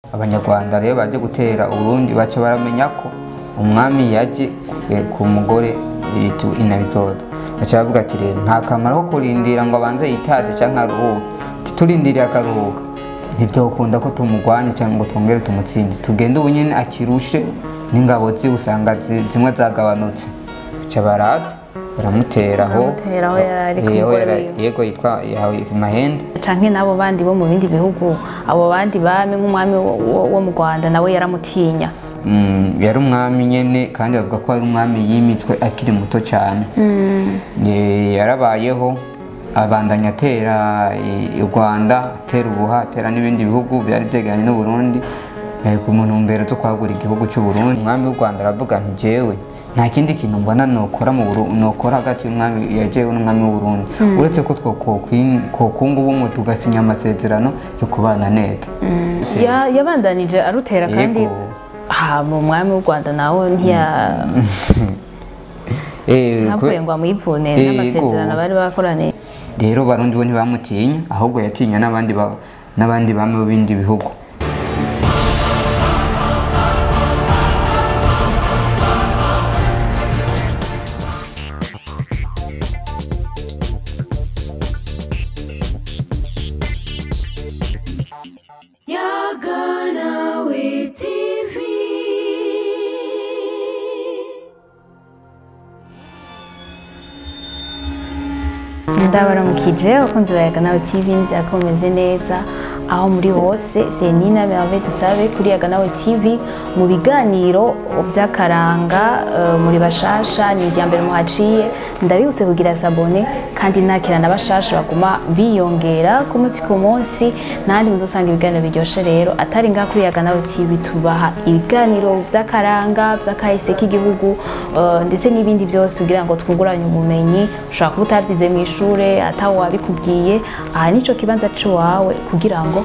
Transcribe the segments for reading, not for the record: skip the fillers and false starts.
Abanyarwanda rero baje gutera Uburundi baca baramenya ko umwami yaje ku mugore yitwa Inabizoza. Baca bavuga ati rero nta kamaro ko kurindira ngo abanze yitaze canke aruhuke, titurindiriye akaruhuka ntivyokunda ko tumugwanya cyangwa ngo twongere tumutsinde, tugende ubu nyene akirushe n'ingabo ziwe usanga zimwe zagabanutse. Baca baraza baramutera aho Baramutera aho yari ku aho mugore yari- wiwe. Yego, yitwa yahawe Mahende. Canke n'abo bandi bo mu bindi bihugu, abo bandi bami nk'umwami wo mu Rwanda nawe yaramutinya. Yari umwami nyene, kandi bavuga ko ari umwami yimitswe akiri muto cyane. Yarabayeho abandanya atera u Rwanda, atera Ubuha, atera n'ibindi bihugu byari byegeranye n'u Burundi, ku ntumbero zo kwagura igihugu cy'u Burundi. Umwami w'u Rwanda aravuga nti jewe nta kindi kintu mbona nokora mu nokora hagati y'umwami yajewe n'umwami w'u Burundi uretse ko twokunga ubumwe tugasinya amasezerano yo kubana neza. Yabandanije arutera kandi Yego. Ha mu mwami w'u Rwanda nawe ntiya ntavuye ngo amwivune n'amasezerano bari bakoraniye. Rero Barundi bo ntibamutinya, ahubwo yatinya n'abandi n'abandi bami b'ibindi bihugu. Yaganawe TV. Ndabaramukije abakunzi ba Yaganawe TV, nizera ko mumeze neza aho muri hose. C'est Nina Merveille Dusabe kuri Yaganawe TV mu biganiro by'akaranga. Muri bashasha, ni irya mbere muhaciye, ndabibutse kugira s'abonner, kandi nakira na bashasha baguma biyongera ku munsi ku munsi. N'ahandi muzosanga ibiganiro biryoshe rero atari ngaha kuri Yaganawe TV. Tubaha ibiganiro by'akaranga, by'akahise k'igihugu, ndetse n'ibindi byose kugira ngo twunguranye ubumenyi. Ushobora kuba utabyize mu ishure, atawe wabikubwiye, aha nico kibanza c'iwawe kugira ngo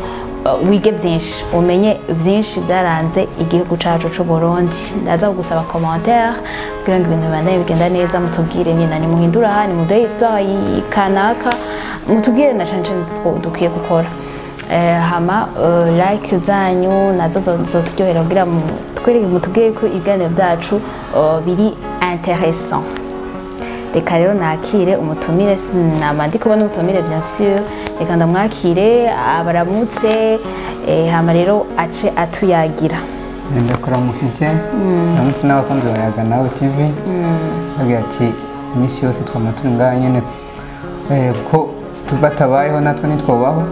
wige byinshi, umenye byinshi byaranze igihugu cacu c'u Burundi. Ndaza kugusaba commentaire kugira ngo ibintu bibandanye bigenda neza. Mutubwire nina nimuhindura aha, nimuduhe histoire kanaka, mutubwire na cane cane ivyo dukwiye gukora. Hama like zanyu nazo zoturyohera kugira twereke, mutubwire ko ibiganiro byacu biri intéressant. Reka rero nakire umutumire. Sinama ndi kubona umutumire, bien sûr. Reka ndamwakire abaramutse, hama rero ace atuyagira. Ndakuramukije, ndamutse n'abakunzi ba Yaganawe TV, bagira ati iminsi yose twama turi ngaha nyene, ko batabayeho natwe ntitwobaho.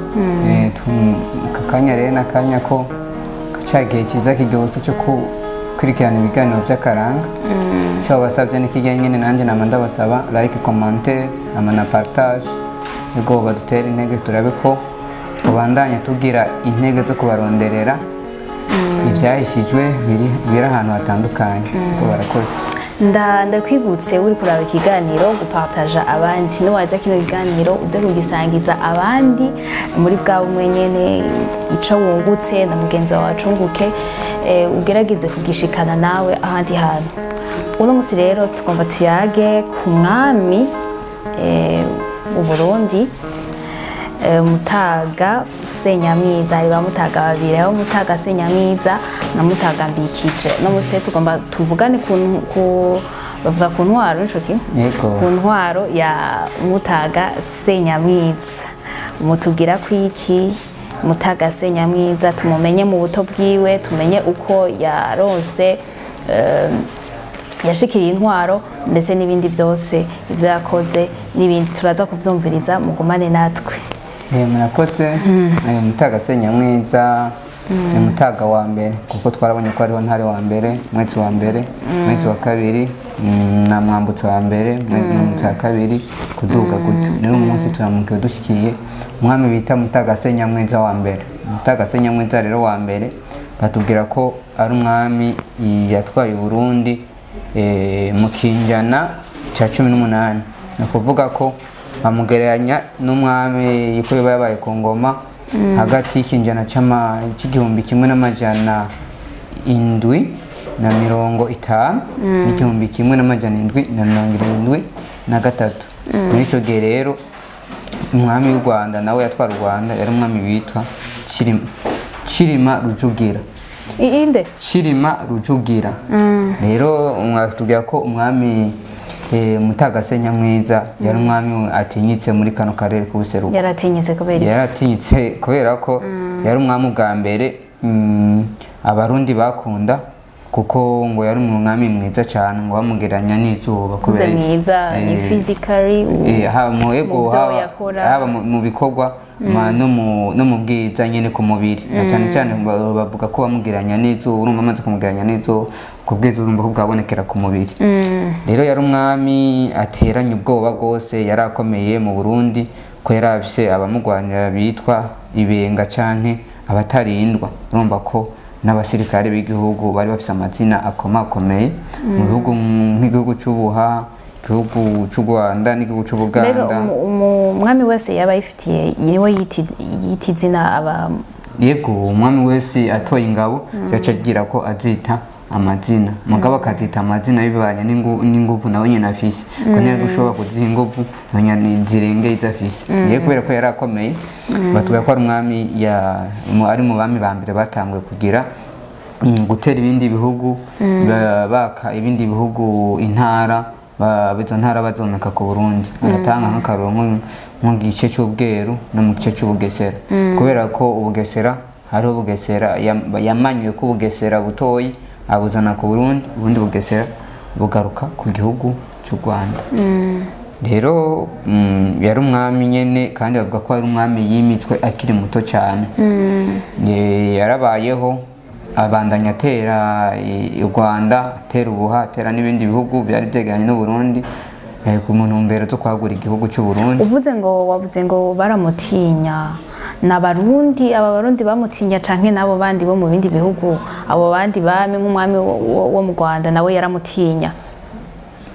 Aka kanya rero n'akanya ko ca gihe cyiza kiryoshe cyo gukurikirana ibiganiro by'akaranga. Icyo babasabye ni kijya nyene, nanjye nama ndabasaba like, commentaire nama na partage. Yego, badutere intege turabe ko tubandanya tugira intege zo kubaronderera ibyahishijwe biri ahantu hatandukanye, ko barakoze. Ndakwibutse uri kuraba ikiganiro gupartaja abandi. Niwaza kino kiganiro uze kugisangiza abandi muri bwa bumwe nyene, ico wungutse na mugenzi wawe acunguke, ugerageze kugishikana nawe ahandi hantu. Uno musi rero tugomba tuyage ku mwami w'u Burundi, Mutaga Senyamwiza. Hari ba Mutaga babiri, aho Mutaga Senyamwiza na Mutaga Mbikije. No musi tugomba tuvugane ku bavuga ku ntwaro nico kimwe. Yego. Ku ntwaro ya Mutaga Senyamwiza. Mutubwira ko iki Mutaga Senyamwiza tumumenye mu buto bwiwe, tumenye uko yaronse, yashikiriye intwaro, ndetse n'ibindi byose, ibyo yakoze n'ibindi turaza kubyumviriza. Mugumane natwe. Murakoze. Mutaga Senyamwiza ni Mutaga wa mbere, kuko twarabonye ko hariho Ntare wa mbere, Mwezi wa mbere, Mwezi wa kabiri, na Mwambutsa wa mbere, Mwambutsa wa kabiri, kuduga gutyo. Rero uyu munsi turamukiwe dushikiye umwami bita Mutaga Senyamwiza wa mbere. Mutaga Senyamwiza rero wa mbere batubwira ko ari umwami yatwaye Uburundi mu kinjana cya 18. Ni ukuvuga ko bamugereranya n'umwami yuko yoba yabaye ku ngoma hagati y'ikinjana c'1750 n'1773. Muri icyo gihe rero umwami w'u Rwanda nawe yatwara u Rwanda yari umwami witwa Cirima Rujugira. Inde Cirima Rujugira. Rero mwatubwira ko umwami Mutaga se Nyamwiza yari umwami atinyitse muri kano karere k'ubuseruko. Yaratinyitse kubera Yaratinyitse kubera ko yari umwami bwa mbere abarundi bakunda, kuko ngo yari umwami mwiza cyane, ngo bamugereranya n'izuba kubera mwiza ni physically haba mu bikorwa no mu bwiza nyene ku mubiri, na cyane cyane bavuga ko bamugereranya n'izuba. Urumva amaze kumugereranya n'izuba, ku bwiza urumva ko bwabonekera ku mubiri. Rero yari umwami ateranye ubwoba bwose, yari akomeye mu Burundi ko yari afise abamugwanira bitwa ibenga canke abatarindwa. Urumva ko n'abasirikare b'igihugu bari bafise amazina akomakomeye mu bihugu nk'igihugu cy'Ubuha, igihugu cy'u Rwanda n'igihugu cy'Ubuganda. Umwami wese yaba yifitiye niwe yita izina aba. Yego, umwami wese atoye ingabo yaca agira ko azita amazina, mugabo akazita amazina bivanye n'inguvu nawe nyene afise, ko niyo gushobora kuziha inguvu nawe zirengeye izo afise. Rero kubera ko yari akomeye, batubwira ko ari umwami ari mu bami ba mbere batanguye kugira gutera ibindi bihugu, baka ibindi bihugu intara, izo ntara bazomeka ku Burundi. Aratanga nk'akaroro mu gice cy'Ubweru no mu gice cy'Ubugesera, kubera ko Ubugesera hariho Bugesera yamanyuye ko Bugesera butoyi abuzana ku Burundi, ubundi Bugesera bugaruka ku gihugu cy'u Rwanda. Rero yari umwami nyene, kandi bavuga ko ari umwami yimitswe akiri muto cyane. Yarabayeho abandanya atera u Rwanda, atera Ubuha, atera n'ibindi bihugu byari byegeranye n'u Burundi ku ntumbero zo kwagura igihugu cy'u Burundi. Uvuze ngo wavuze ngo baramutinya n'abarundi, aba barundi bamutinya canke nabo bandi bo mu bindi bihugu, abo bandi bami nk'umwami wo mu Rwanda nawe yaramutinya?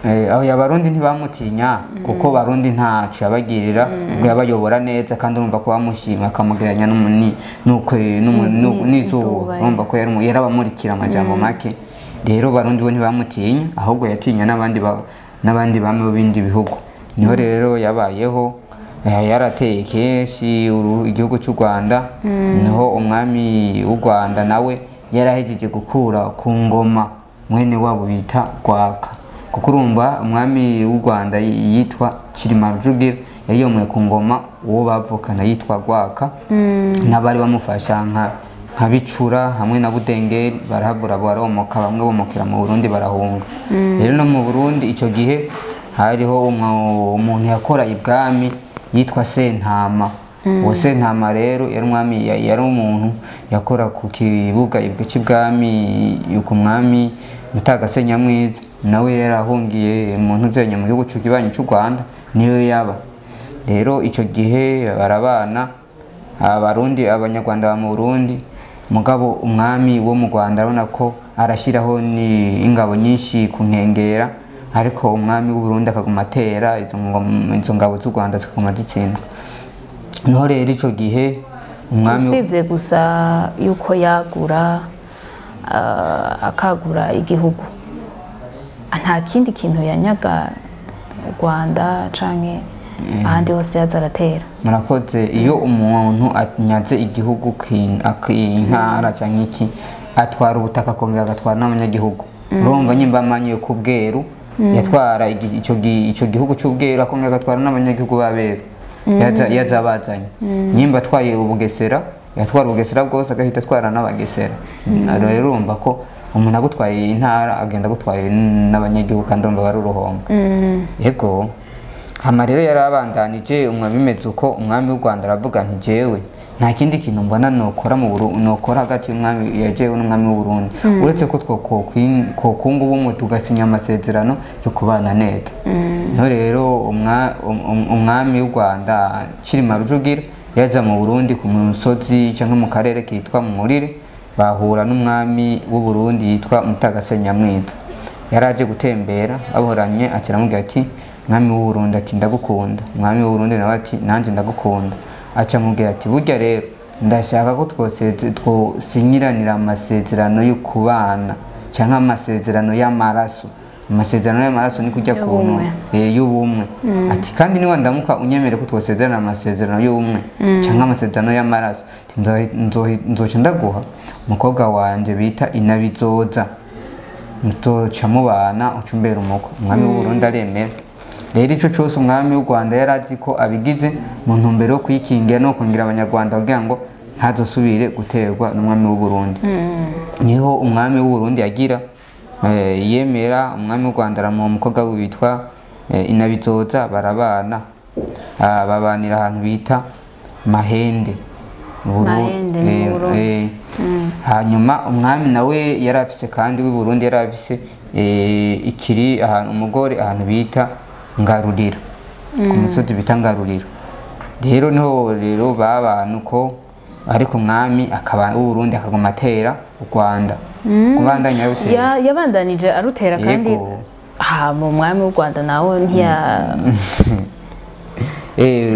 Aho abarundi ntibamutinya kuko barundi ntaco yabagirira, ubwo yabayobora neza, kandi urumva ko bamushima akamugereranya n'izuba. Urumva ko yarabamurikira amajambo make. Rero barundi bo ntibamutinya, ahubwo yatinya n'abandi bami bo bindi bihugu. Niho rero yabayeho yarateye kenshi igihugu cy'u Rwanda. Niho umwami w'u Rwanda nawe yarahejeje gukura ku ngoma mwene wabo bita Rwaka, kuko urumva umwami w'u Rwanda yitwa Cyilima Rujugira yari yomoye ku ngoma uwo bavukana yitwa Rwaka, n'abari bamufasha nka Bicura hamwe na Budengeri barahavura baromoka, bamwe bomokera mu Burundi barahunga. Rero no mu Burundi icyo gihe hariho umuntu yakora ibwami yitwa Sentama. Uwo Sentama rero yari umwami, yari umuntu yakora ku kibuga cy'ibwami ku mwami Mutaga se Nyamwiza, nawe yarahungiye mu ntuzenya mu gihugu cy'ikibanyi cy'u Rwanda niyo yaba. Rero icyo gihe barabana abarundi abanyarwanda ba mu Burundi, mugabo umwami wo mu Rwanda arabona ko arashyiraho ni ingabo nyinshi ku nkengera, ariko umwami w'u Burundi akaguma atera izo ngabo z'u Rwanda zikaguma zitsindwa. Niho rero icyo gihe umwami usibye gusa yuko yagura akagura igihugu, nta kindi kintu yanyaga Rwanda canke ahandi hose yaza aratera. Murakoze. Iyo umuntu anyaze igihugu intara canke iki, atwara ubutaka akongera agatwara n'abanyagihugu. Urumva nyimba amanyiye ku Bweru yatwara icyo gihugu cy'Ubweru akongera agatwara n'abanyagihugu b'Aberu yaza abazanye. Nyimba atwaye Ubugesera yatwara Ubugesera bwose agahita atwara n'Abagesera. Rero urumva ko umuntu agutwaye intara agenda agutwaye n'abanyagihugu, kandi urumva bari uruhombo. Yego. Hama rero yarabandanije umwe bimeze uko, umwami w'u Rwanda aravuga nti jewe nta kindi kintu mbona nokora mu Burundi, nokora hagati y'umwami ya jewe n'umwami w'u Burundi, uretse ko twokunga ubumwe tugasinya amasezerano yo kubana neza. Niho rero umwami w'u Rwanda Cyilima Rujugira yaza mu Burundi ku musozi cyangwa mu karere kitwa Mwurire, bahura n'umwami w'u Burundi yitwa Mutaga se Nyamwiza. Yaraje gutembera bahoranye, akiramubwira ati mwami w'u Burundi ati ndagukunda. Umwami w'u Burundi nawe ati nanjye ndagukunda. Aca amubwira ati burya rero ndashaka ko twosinyiranira amasezerano yo kubana cyangwa amasezerano y'amaraso, Amasezerano y'amaraso ni kujya kuntu y'ubumwe. Ati kandi niba ndamuka unyemere ko twasezerana amasezerano y'ubumwe cyangwa amasezerano y'amaraso, nzoca ndaguha umukobwa wanje bita Inabizoza, nzoca mubana ucumbera umukwe. Umwami w'u Burundi aremera. Rero ico cose umwami w'u Rwanda yarazi ko abigize mu ntumbero yo kwikingira no kongira abanyarwanda kugira ngo ntazosubire guterwa n'umwami w'u Burundi. Niho umwami w'u Burundi yagira yemera, umwami w'u Rwanda aramuha umukobwa witwa Inabizoza, barabana, babanira ahantu bita Mahende. Mahende. Hanyuma umwami nawe yarafise kandi w'i Burundi yarafise ikiri ahantu umugore ahantu bita Ngarurira, ku musozi bita Ngarurira. Rero niho rero babana uko, ariko umwami akaba w'u Burundi akaguma atera u Rwanda. Kubandanya arutera. Yabandanije arutera kandi mu mwami w'u Rwanda nawe ntiya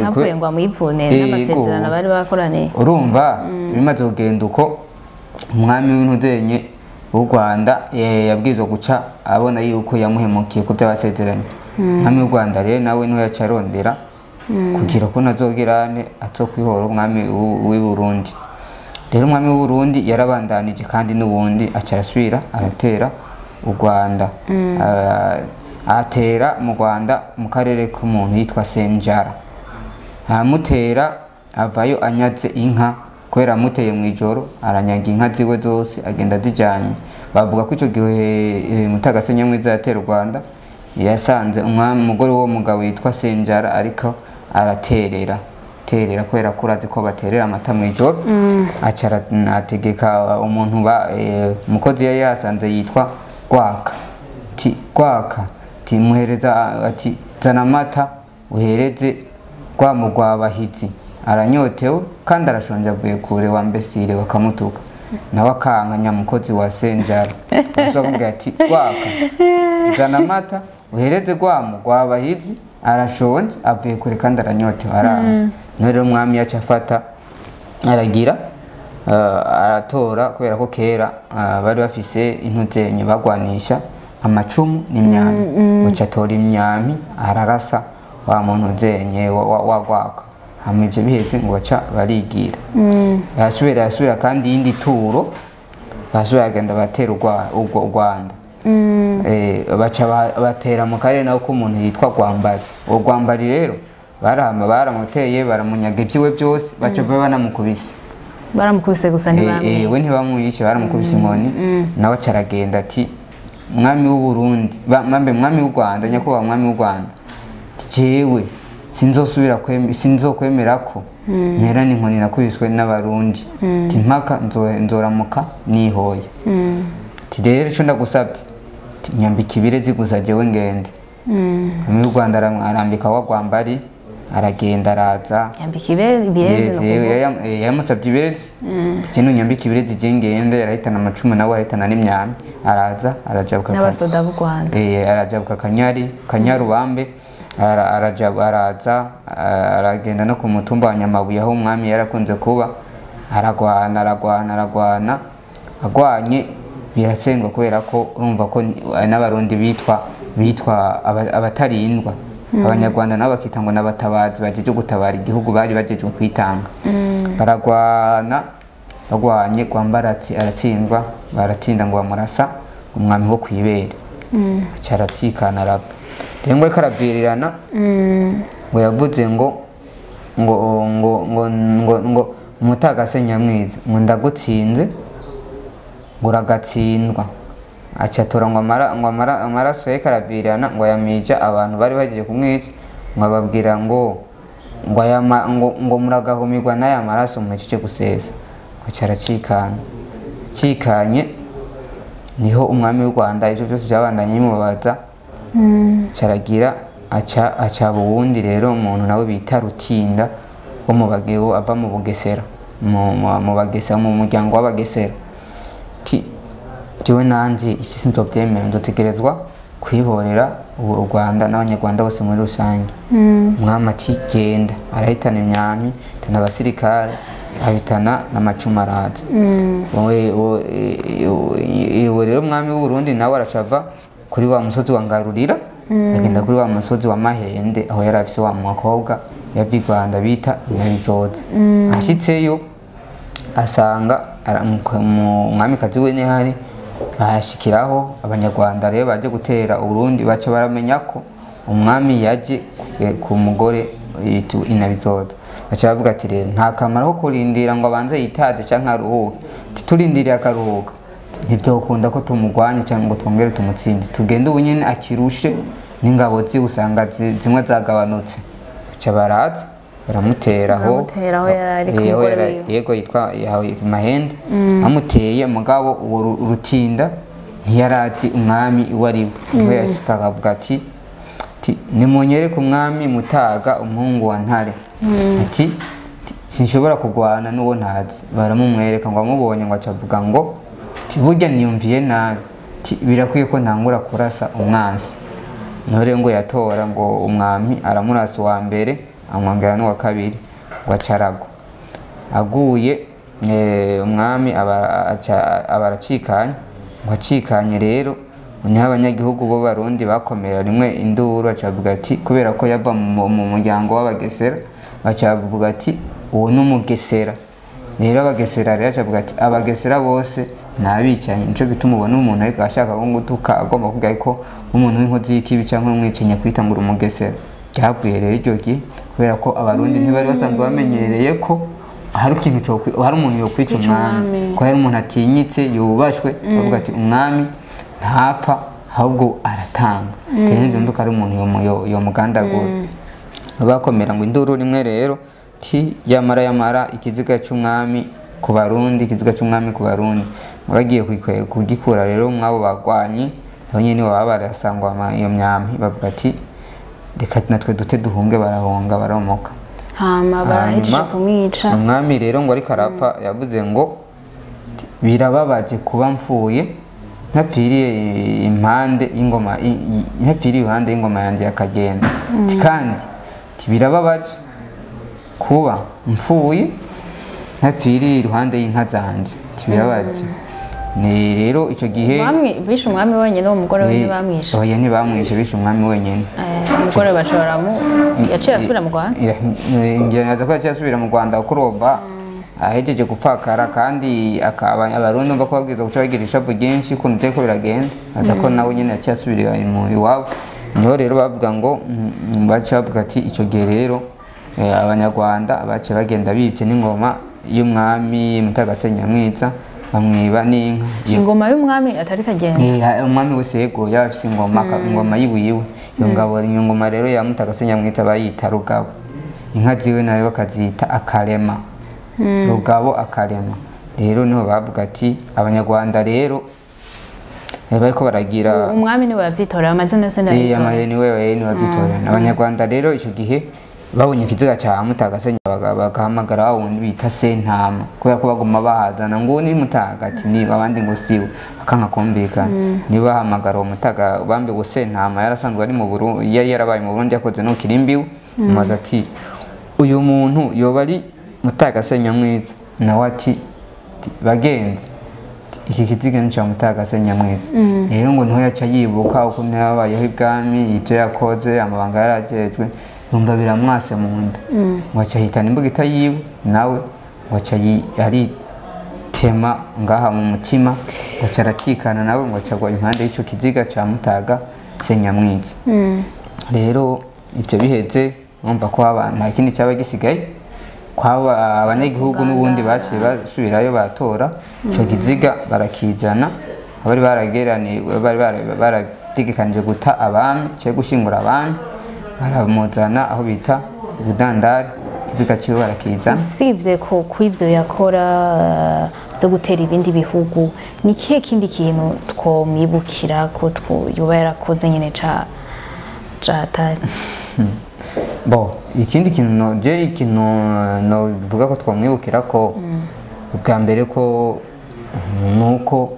ntavuye ngo amwivune n'amasezerano bari bakoraniye. Urumva bimaze kugenda uko, umwami w'intuzenye w'u Rwanda yabwirizwa guca abona yuko yamuhemukiye ku by'abasezeranye. Umwami w'u Rwanda rero nawe niwe yaca arondera kugira ko nazogirane azokwihora umwami w'i Burundi. Rero umwami w'u Burundi yarabandanije kandi n'ubundi aca arasubira aratera u Rwanda. Atera mu Rwanda mu karere k'umuntu yitwa Senjara. Aramutera avayo anyaze inka, kubera amuteye mu ijoro aranyaga inka ziwe zose agenda azijanye. Bavuga ko ico gihe Mutaga se Nyamwiza yatera u Rwanda yasanze umwami umugore w'uwo mugabo yitwa Senjara ariko araterera terera, kubera ko urazi ko baterera amata mu ijoro. Aca ategeka umuntu umukozi yari yasanze yitwa Gwaka, ati Gwaka, ati muhereza, ati zana amata uhereze rwa mugwabahizi, aranyotewe kandi arashonje avuye kure, wa mbesire bakamutuka. Nawe akanka nyamukozi wa Senjara. Avuga ati Gwaka, zana amata uhereze rwa mugwabahizi, arashonje avuye kure kandi aranyotewe, aranga. None umwami yaca afata aragira aratora, kubera ko kera bari bafise intuzenye bagwanisha amacumu n'imyambi. Baca atora imyambi ararasa wa muntu zenye wa Gwaka. Hama ivyo biheze ngo baca barigira. Yasubira yasubira kandi yindi turo basubira agenda batera u Rwanda. Baca batera mu karere naho ko umuntu yitwa Gwambari. Uwo Gwambari rero baramuteye baramunyaga ibyiwe byose, baca banamukubise. Baramukubise gusa ntibamwishe. We ntibamwishe, baramukubise inkoni. Nawe aca aragenda ati mwami w'u Burundi, mwambe mwami w'u Rwanda, nyakubahwa mwami w'u Rwanda, jewe sinzosubira sinzokwemera ko mperana inkoni nakubiswe n'abarundi. Ati mpaka nzoramuka nihoye. Ati rero ico ndagusabye, nyambika ibirezi gusa jewe ngende. Mwami w'u Rwanda arambika wa Gwambari, aragenda araza. Yambika ibirezi, yamusabye ibirezi. Ati nyambika ibirezi je ngende, arahitana amacumu nawe ahitana n'imyambi, araza arajabuka n'abasoda b'u Rwanda. Arajabuka Kanyari, Kanyarubambe, araza aragenda no ku mutumba wa Nyamabuye aho umwami yarakunze kuba, aragwana aragwana aragwana, agwanye birasengwa kubera ko urumva ko n'abarundi bitwa abatarindwa. Abanyarwanda nabo bakita ngo n'abatabazi bajeje gutabara igihugu, bari bajeje kwitanga. Baragwana bagwanye, Gwambaratsi aratsindwa, baratinda ngo bamurasa umwami wo kwibere. Aca aratsikana arapfa. Rero ngo ariko aravirirana, ngo yavuze ngo ngo ngo ngo ngo ngo Mutaga se Nyamwiza ngo ndagutsinze ngo uragatsindwa. Aca atora ngo amaraso ye karavirirana, ngo ayamija abantu bari bagiye kumwica, ngo ababwira ngo ngo ngo muragahumirwa n'aya maraso muhejeje gusesa. Ngo aca aracikana. Cikanye niho umwami w'u Rwanda ivyo byose byabandanye bimubabaza. Caragira aca buwundi rero umuntu nawe bita Rutinda wo mu Bageo, ava mu Bugesera, mu Bagesera, mu muryango w'Abagesera. Ti jewe nanje iki sinzovyemera, nzotegerezwa kwihorera u Rwanda n'abanyarwanda bose muri rusange. Umwami ati genda, arahitana imyami, ahitana abasirikare, ahitana n'amacumu araza. Uwo rero umwami w'u Burundi nawe aracava kuri wa musozi wa Ngarurira, agenda kuri wa musozi wa Mahende aho yari afise wa mukobwa yava i Rwanda bita Inabizoza. Ashitseyo asanga umwamikazi we ntihari, ahashikiraho abanyarwanda rero baje gutera Uburundi, baca baramenya ko umwami yaje ku mugore Inabizoza. Baca bavuga ati rero nta kamaro ko kurindira ngo abanze yitaze canke aruhuke, turindiriye akaruhuka ntibyokunda ko tumugwanya cyangwa ngo twongere tumutsinde, tugende ubu nyene akirushe n'ingabo ziwe usanga zimwe zagabanutse. Baca baraza baramutera aho yego yitwa Mahende, amuteye mugabo uwo Rutinda ntiyarazi umwami uwo ari we. Niwe yashika akavuga ati nimunyereke umwami Mutaga umuhungu wa Ntare, ati sinshobora kugwana n'uwo ntazi. Baramumwereka ngo amubonye ngo acavuga ngo burya niyumviye nabi, birakwiye ko ntangura kurasa umwansi. Ntore ngo yatora ngo umwami aramurasa uwa mbere amwongera n'uwa kabiri ngo acaragwa. Aguye umwami aba aracikanye, ngo acikanye rero niho abanyagihugu bo Barundi bakomera rimwe induru, bacavuga ati kubera ko yava mu muryango w'abagesera, bacavuga ati uwo ni umugesera. Rero abagesera rero acavuga ati abagesera bose nabicanyi. Nico gituma ubona umuntu ariko ashaka ko ngutuka agomba kuvuga ko umuntu w'inkozi y'ikibi cyangwa umwicanyi kwita ngo umugesera. Cyavuye rero iryo gihe kubera ko abarundi ntibari basanzwe bamenyereye ko hari ikintu cyo hari umuntu yo kwica umwami, ko hari umuntu atinyitse yubashwe, bavuga ati umwami ntapfa ahubwo aratanga. Rero nibyo ko ari umuntu yo mugandagura. Bakomera ngo induru rimwe rero ti yamara yamara ikiziga cy'umwami ku Barundi, ikiziga cy'umwami ku Barundi. Bagiye kugikura rero mwabo bagwanyi nabo nyene baba barasangwa iyo myampi, bavuga ati reka natwe dute duhunge, barahonga baromoka. Hama barahejeje kumwica umwami rero ngo ariko arapfa yavuze ngo birababaje kuba mfuye ntapfiriye impande y'ingoma, ntapfiriye iruhande y'ingoma yanjye yakagenda. Kandi birababaje kuba mfuye ntapfiriye iruhande y'inka zanje, birababaje. Ni rero icyo gihe bishe umwami wenyine, uwo mugore we ntibamwishe. Oya ntibamwishe, bishe umwami wenyine. Umugore baca baramu yaciye asubira mu Rwanda. Ngira ko yaciye asubira mu Rwanda kuroba ahejeje gupfakara, kandi akaba abarundi umva ko babwiza guca bagira ishavu ryinshi ukuntu byariko biragenda, aza ko nawe nyine yaciye asubira iwabo. Niho rero bavuga ngo baca bavuga ati icyo gihe rero abanyarwanda baciye bagenda bibye n'ingoma y'umwami Mutaga Senyamwiza, bamwiba n'inka. Ingoma y'umwami atari kagenda. Umwami wese yego yafise ingoma, ingoma yiwiwe. Iyo ngabo ingoma rero ya Mutaga Senyamwiza bayita Rugabo, inka ziwe nayo bakazita Akarema. Rugabo Akarema. Rero niho bavuga ati abanyarwanda rero bariko baragira umwami niwe yavyitorera amazina yose ndayitora. Amazina niwe yavyitorera. Abanyarwanda rero icyo gihe babonye ikiziga cya Mutaga Senyamwiza bagahamagara wundi bita Sentama, kubera ko baguma bahazana ngo ni Mutaga ati ni abandi ngo siwe, akanka kumvikana. Niba bahamagara uwo Mutaga bambe ngo Sentama yarasanzwe ari mu Burundi, yari yarabaye mu Burundi yakoze no kirimbiwe, maze ati uyu muntu yoba ari Mutaga Senyamwiza, nawe ati bagenzi iki kiziga ni cya Mutaga Senyamwiza. Rero ngo niho yaca yibuka ukuntu yabayeho ibwami, ibyo yakoze, amabanga yarajejwe, yumva biramwase mu nda, ngo aca ahitana imbugita yiwe, nawe ngo aca aritema ngaha mu mutima, ngo aca aracikana nawe, ngo aca agwa impande y'icyo kiziga cya Mutaga Senyamwiza. Rero ibyo biheze urumva ko nta kindi cyaba gisigaye, kwaba abanyagihugu n'ubundi baciye basubirayo batora icyo kiziga barakizana, abari barageraniye bari barategekanije guta abami cyangwa gushingura abami, baramuzana aho bita ubudandari, ikiziga ciwe barakizana. Usibye ko kw'ivyo yakora byo gutera ibindi bihugu, ni kihe kindi kintu twomwibukira ko yoba yarakoze nyene ca atari? Bo ikindi kintu je ikintu novuga ko twamwibukira ko ubwa mbere ko nuko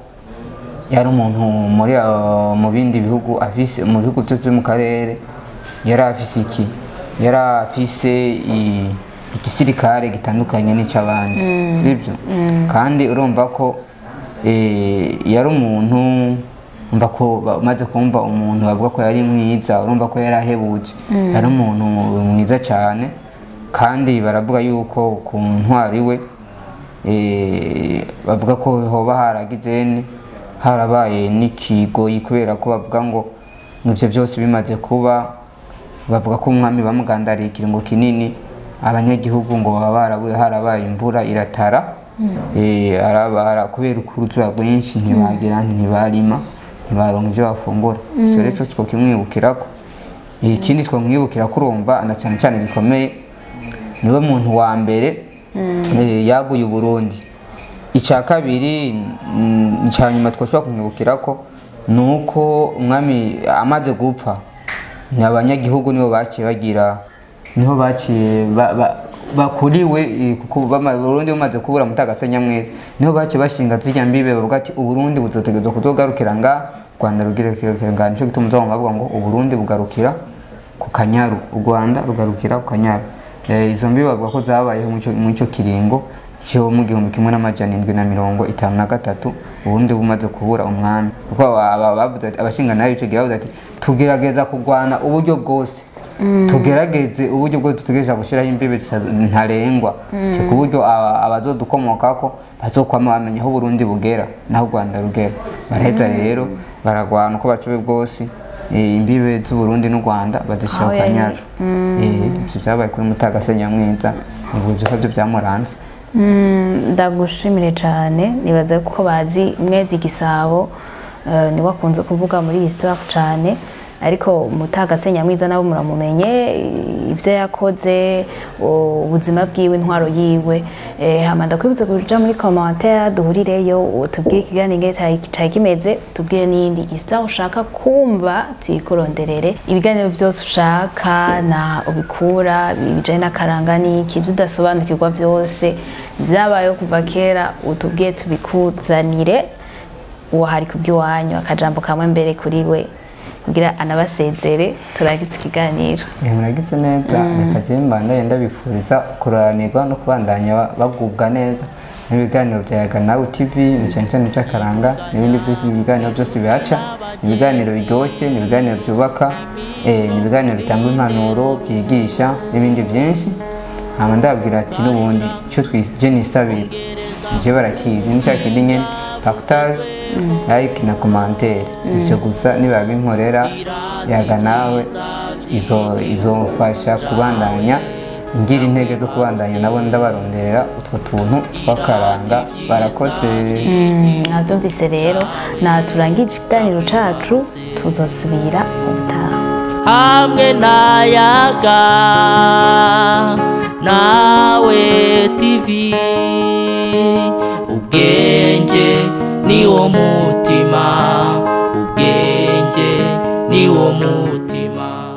yari umuntu muri mu bindi bihugu afise, mu bihugu byose mu karere yari afise iki, yari afise igisirikare gitandukanye n'icy'abandi, sibyo? Kandi urumva ko yari umuntu Umva ko umaze kumva umuntu bavuga ko yari mwiza, urumva ko yari ahebuje, yari umuntu mwiza cyane. Kandi baravuga yuko ku ntwari we bavuga ko hoba haragize harabaye n'ikigoyi, kubera ko bavuga ngo ivyo byose bimaze kuba, bavuga ko umwami bamugandariye ikiringo kinini, abanyagihugu ngo baba barabuye, harabaye imvura iratara, kubera uruzuba rwinshi ntibagira, ntibarima, ntibaronka ibyo bafungura. Ico rero twokimwibukirako. Ikindi twamwibukira ko urumva na cyane cyane gikomeye, niwe muntu wa mbere yaguye Uburundi. Icya kabiri, icya nyuma twashobora kumwibukira ko nuko umwami amaze gupfa, ni abanyagihugu nibo baciye bagira, niho baciye bakuriwe, kuko Burundi bumaze kubura Mutaga se Nyamwezi, niho baciye bashinga zirya mbibe, bavuga ati Uburundi buzotegerezwa kuzogarukira nga Rwanda rugarukira nga. Nico gituma uzabona bavuga ngo Uburundi bugarukira ku Kanyaru, u Rwanda rugarukira ku Kanyaru. Izo mbibe bavuga ko zabayeho mu ico kiringo cyo mu 1753 Uburundi bumaze kubura umwami. Kuko abashinga nayo ico gihe bavuze ati tugerageza kurwana uburyo bwose, tugerageze uburyo bwose tutegereje gushiraho imbibe ntarengwa, ku buryo abazodukomokako bazokwama bamenya aho Uburundi bugera naho u Rwanda rugera. Baraheza rero baragwana uko bacobe bwose, imbibe z'Uburundi n'u Rwanda bazishira ku Kanyaru. Ivyo vyabaye kuri Mutaga se Nyamwiza, ubwo ivyo byo byamuranze. Ndagushimire cyane, nibaza ko bazi Mwezi Gisabo, niwe akunze kuvuga muri histoire cyane, ariko Mutaga se Nyamwiza nabo muramumenye ivyo yakoze, ubuzima bwiwe, intwaro yiwe. Hama ndakwibutsa kuja muri commentaire duhurireyo, utubwire ikiganiro cari kimeze, tubwire n'iyindi histoire ushaka kumva tuyikuronderere. Ibiganiro byose ushaka na ubikura bijanye n'akaranga n'iki, ibyo udasobanukirwa byose byabayeho kuva kera, utubwiye tubikuzanire. Uwo hari kubw'iwanyu akajambo kamwe mbere kuri we kugira anabasezere, turagize ikiganiro. Muragize neza. Reka je mbandanye ndabifuriza kuranirwa no kubandanya bagubwa neza n'ibiganiro bya Yaga Nawe TV, na cyane cyane by'akaranga n'ibindi byose. Ibiganiro byose bihaca ibiganiro biryoshye, ni ibiganiro byubaka, ni ibiganiro bitanga impanuro, byigisha n'ibindi byinshi. Hama ndababwira ati n'ubundi icyo je nisabira je barakizi, ni cya kindi nyene, partage, like na commentaire. Ivyo gusa nibabinkorera, Yaga Nawe izofasha kubandanya ngira intege zo kubandanya nabo ndabaronderera utwo tuntu twakaranga. Barakoze. Nabyumvise rero, naturangije ikiganiro cacu, tuzosubira ubutaha hamwe na Yaga Nawe TV. Ubwenge ni wo mutima, ubwenge ni wo mutima.